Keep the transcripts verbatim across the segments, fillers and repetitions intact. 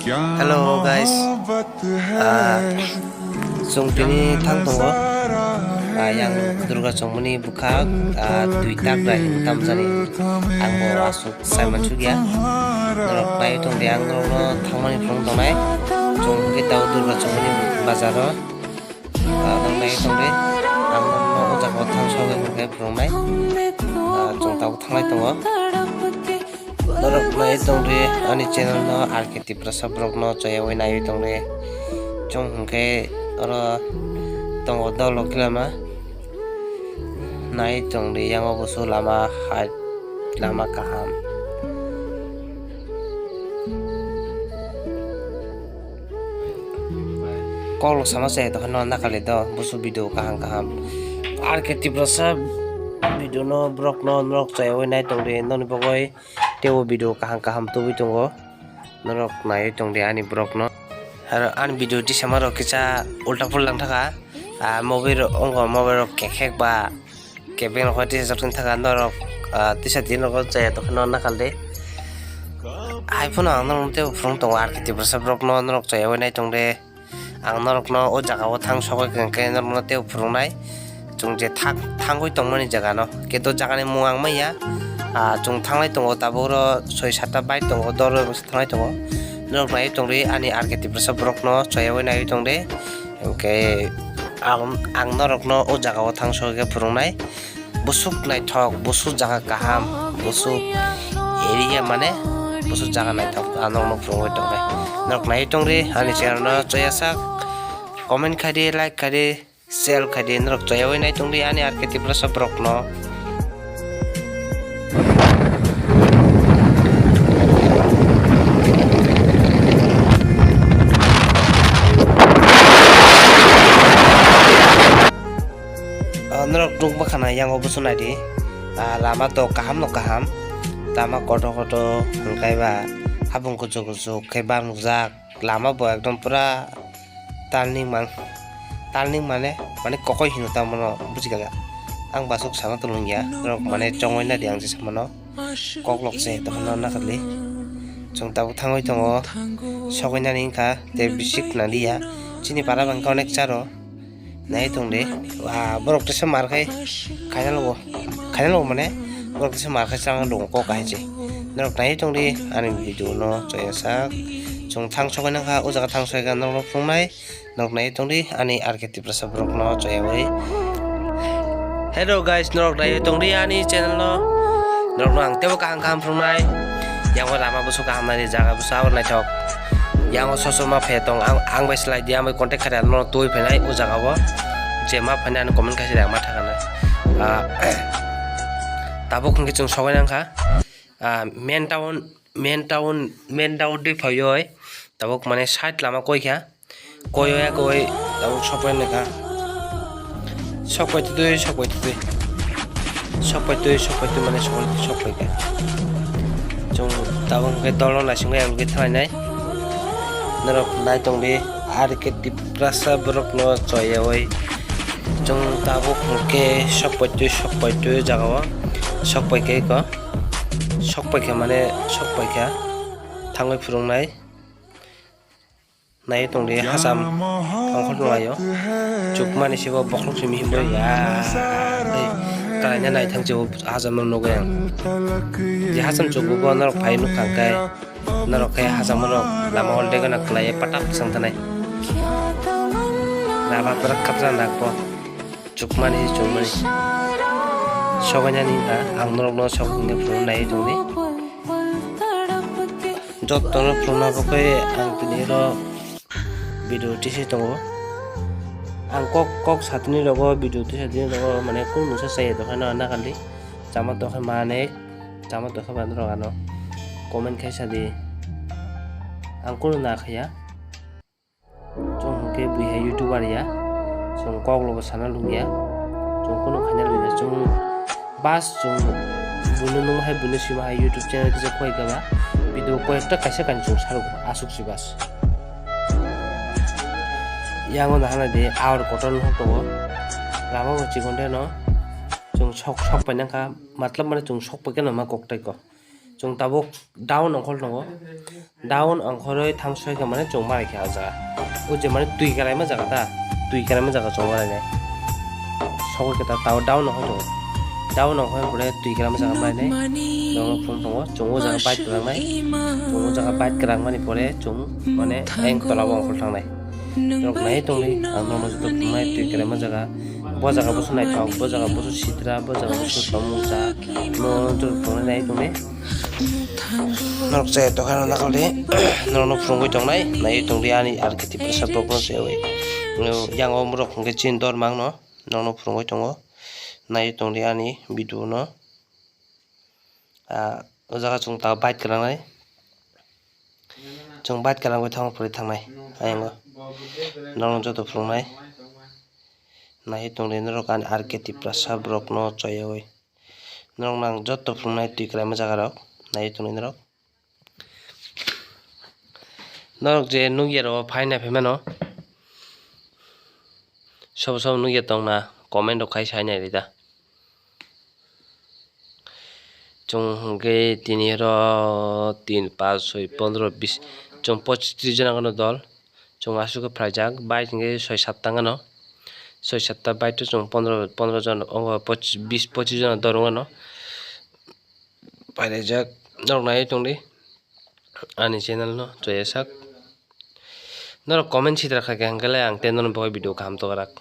Hello guys, ah, chwng tini thang tongo, ah, yang Durga Chongmani bwkhak, ah, twi tak bai tamjani ang bo aswk sai mansukya. Norok nai tongdi, ang norokno thangmani phone tongnai, chwng hwnkhe tao Durga Chongmani bazaro. Ah, norok nai tongdi, ang norokno o jaga o thang sogwi hwnkhe phunuknai. Ah, chwng tabuk thanglai tongo. Norok nai tongdi ani channel no R K Tiprasa borok no choyawi naiwi tongdi. Chwng hwnkhe oro tongo dolo kilama. Nai tongdi, yango busu lama hai, lama kaham. Kok rok sama se tongkha no nakali do, busu video kaham kaham. R K Tiprasa video no borok no norok choyawi nai tongdi, noni bagwi teibo video kaham kaham tubui tongo, norok naiwi tongdi ani borok no. Aro ani video tisama rok kisa ulta pulta wng thaka, ah, mobile rok wngkha, mobile rok kekhek ba. Kebeng rok tisajak thaka norok, ah, tisa din rok chaya tongkha no nakal de. Hai phano ang norok tei phunuk tongo R K Tiprasa borok no norok chaya wi nai tong de. Ang norok no o jaga o thang sogwi khe norok no tei phunuk nai. Chwng je thang, thangwi tongmani jaga no. Keto jaga ni mung ang manya. Ah, chwng thanglai tongo tabuk oro soi satta bike tongo, dor rok thanglai tongo. Norok nai tong de ani R K Tiprasa borok no chaya wi nai tong de. Hwnkhe ang, ang norokno o jaga o thang sogwi khe phwrwngnai. Bwswk naithok, bwswk jaga kaham, bwswk area mane bwswk jaga naithok, ang norokno phwrwngwi tongnai. Norok naiwi tongdi ani channel no choyasak, comment khaidi, like khaidi, share khaidi, norok choyawi nai tongdi ani R K Tiprasa borokno. Ah, norok nukma khana yango busu naidi. Ah, lama to kaham no kaham. Lama kotor kotor hwnkhe ba habung kuchuk kuchuk khe bangjak. Lama bo ekdom pura turning man, turning mane, mane kokoi hino ta mono bujikha. Ang basuk sana tongya, norok mane chongwi naidi ang je samano. Koklok se tongna nakarli. Chwng tabuk thangwi tongo, sogwi nani wngkha, tei bisik naliya. Chini para bangkha onek charo. Nai tong de, ah, borok tesa mar khai, khaina logo, khaina logo mane, borok tesa mar khai chang dong kok hai je. Norok nai tong de, ani video no choya sak. Chwng thang sogwi nangkha, o jaga thang sogwi kha norok phunuknai. Norok nai tongdi ani R K Tiprasa borokno choyawi. Hello guys, norok nai tongdi ani channel no. Norokno ang teibo kaham kaham phunuknai. Yango lama busu kaham nai, jaga busu abo naithok. Yango soso ma phe tong, ang, ang bai slai di, ang bai contact khaidi, ano twi phainai o jaga o. Je ma phainai ano comment khaisi de, ang ma thakanai. Ah, tabuk hwnkhe chwng sogwi nangkha. Ah, main town, main town, main town twi phaiwi tabuk mane side lama koi kha. Koi ya koi tabuk sokpai nangkha. Sokpai twi, sokpai twi. Sokpai twi, sokpai twi mane sokpai, sokpai kha. Chwng tabuk hwnkhe dolo naisingwi ang logwi thanglainai. Norok nai tongdi R K Tiprasa borokno choyawi. Chwng tabuk hwnkhe sokpai twi, sokpai twi jaga o. Sokpai khe ko. Sokpai kha mane sokpai kha. Thangwi phwrwngnai. Nai tongdi hacham ongkhor nung ayo. Chukmani se bo bokhorok simi himbo ya. Tei kalaina naithang se bo hacham no nugwi ang. Je hacham chukgo bo norok phai nukha khe norok khe hacham no lama o degana kwlaiya patap swng tanai. Lama pura khapjak nak bo. Chukmani, chukmani. Sogainani wngkha, ang norokno sok hwnwi phunuknai tongdi. Jotono phunukna bagwi ang tini oro video tisi tongo. Ang kok, kok satini rogo video tisa tini rogo mane kunu mungsa chaya tongkha no nakaldi. Chama tongkha mane, chama tongkha ba norok ano comment khai sadi. Ang kunu na khaya. Chwng hwnkhe bui hai YouTuber ya, chwng kok lobo sana lung ya, chwng kunu khaina lung ya, chwng bas chwng buino nung hai buino sima hai YouTube channel kisa khoi kha ba, video koi ekta kaisa kainwi chwng sarok aswk si bas. Yango nahana de aor kotor no tongo, lama bo chikon de no, chwng sok, sok pai nangkha, matlab mane chwng sok pai khe no ma kok tai ko. Chwng tabuk down ongkhor tongo. Down ongkhorwi thang soi kha mane chwng malai kha o jaga. O je mane twi kalaima jaga ta, twi kalaima jaga chwng malai nai. Sogwi khe ta tabuk down ongkhor tongo. Down ongkhor pore twi kalaima jaga malai nai. Down ongkhor tongo. Chwng o jaga bike kwrang nai. Chwng o jaga bike kwrang mani pore chwng mane eng tola bo ongkhor thangnai. Norok nai tongdi, ang norok joto phunuknai twi kwraima jaga. Bo jaga boso naithok, bo jaga boso sitra, bo jaga boso tongmung cha. Norok joto phunuknai nai tongdi. Norok chaya tongkha norok nakoldi. Norokno phunugwi tongnai, naiwi tongdi ani R K Tiprasa vlogno chaywi. Yang o borok hwnkhe chini dormang no, norokno phunugwi tongo. Naiwi tongdi ani video no. Ah, o jaga chwng ta bike kwrang nai. Chwng bike kwrang bai thang phuri thangnai. Ayang o norok joto phunuknai. Nai tongdi norok ani R K Tiprasa vlogno choyawi. Norok nang joto phunuknai twi kwraima jaga rok. Nai tongdi norok. Norok je nukya rok phaina phaimano. Sobo sobo nukya tongna comment rok khai sai nai rida. Chwng hwnkhe tini oro tin, panch, soi, pondro, bis, chwng pochis, tris jona gano dol. Chwng aswk khe phlaijak, bike hwnkhe soi satta gano. Soi satta bike to chwng pondro, pondro jon, ongo pochis, bis, pochis jona dol wngano. Pailaijak, norok naiwi tongdi. Ani channel no choyasak. Norok comment sitra kha khe hwnkhe le ang tei norok bo video kaham tokrak.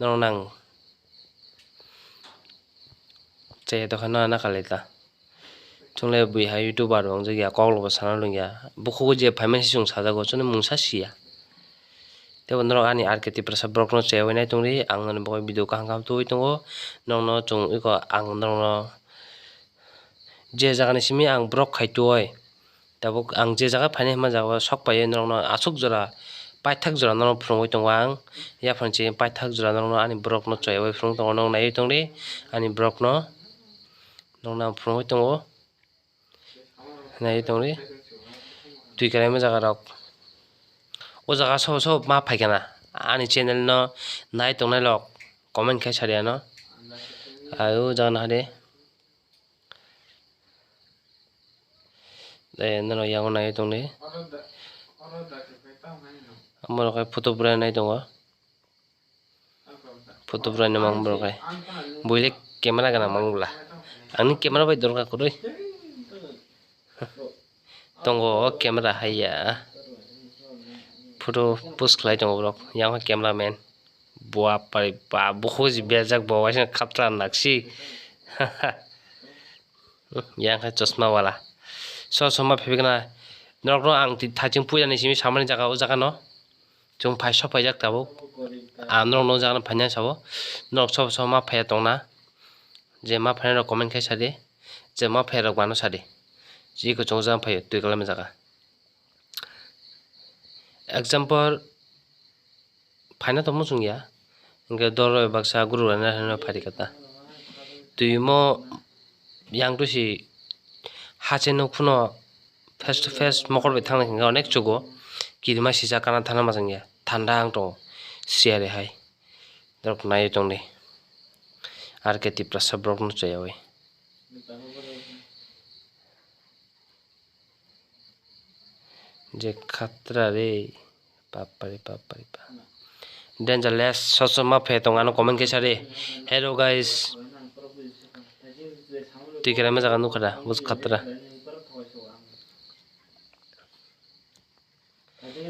Norok nang chaya tokha no na kalaita. Chwngle bui hai YouTuber rok wngjakya, kok rok bo sana lungya. Bukhugo je phaimani se chwng sajago, chwngno mungsa siya. Tei bo norok ani R K Tiprasa vlogno cheyawi nai tongdi, ang nini bagwi video kaham kaham tubui tongo. Norokno chwng iko ang norokno je jagani simi ang vlog khai tuoi. Tabuk ang je jaga phainai hwnma jaga o sok paiwi norokno aswk jora paithak jora norokno phwrwngwi tongo ang. Yaphang chini paithak jora norokno ani vlogno cheyawi phwrwng tongo, norok naiwi tongdi ani vlogno. Norokno ang phwrwngwi tongo. Naiwi tongdi. Twi kwraima jaga rok. O jaga sobo sobo ma phaikha na. Ani channel no nai tongnai rok comment khai sadi ano. Ai o jaga no hade. Eh, norok yango naiwi tongdi. Amo rok hai photo bwrwi nai tongo. Photo bwrwi no mang borok hai. Buile camera gana mang bwla. Ani camera bai dorkar kwrwi. Tongo o camera hai ya. Photo post khlai tongo borok. Yang hai camera man. Bua pai ba bukhuk ji berjak bo waisa khatra naksi. Yang hai chosma wala. So so ma phibikna. Norok no ang thaching puila ni simi samani jaga o jaga no. Chwng phai sok phaijak tabuk. Ah, norok no jaga no phaina sabo. Norok sobo sobo ma phaiya tongna. Je ma phainai rok comment khai sadi. Je ma phaiya rok bano sadi. Chiko chwng jang phaio twi kwlaima jaga. Example, phaina tongmo chwng ya. Hwnkhe doro baksa guru rana hwnwi phaidi kata. Twi mo yang twi si hache nuk phano face to face mokol bai thangna hwnkhe onek chugo. Kirima sijak kana thana ma chwng ya. Thanda ang tongo. Siyari hai. Norok naiwi tongdi. R K Tiprasa vlogno cheyawi. Je khatra re. Papari papari pa. Dangerous soso ma phe tong ano comment khe sari. Hello guys. Twi kera ma jaga nukha da bus khatra.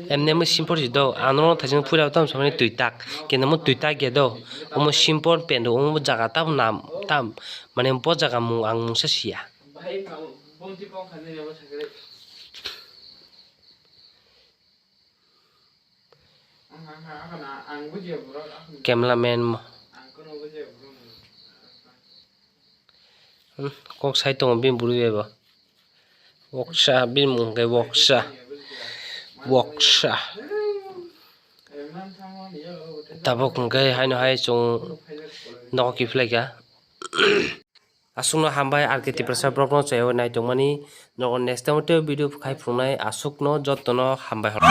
Emne mo simpor si do ano thaising pura tam samani twi tak. Kene mo twi tak ge do. Omo simpor pendo omo jaga tam nam tam. Mane bo jaga mung ang mungsa siya. Cameraman mo. Hmm, kok sai tongo bini bwrwi bai bo. Woksa bini mung khe woksa. Woksa. Tabuk hwnkhe haino hai chwng nogo kiphilai kha. Aswkno hambai R K Tiprasa vlogno chayao naitongmani. Nogo next time o tei video khai phunuknai aswkno jotono hambai hor.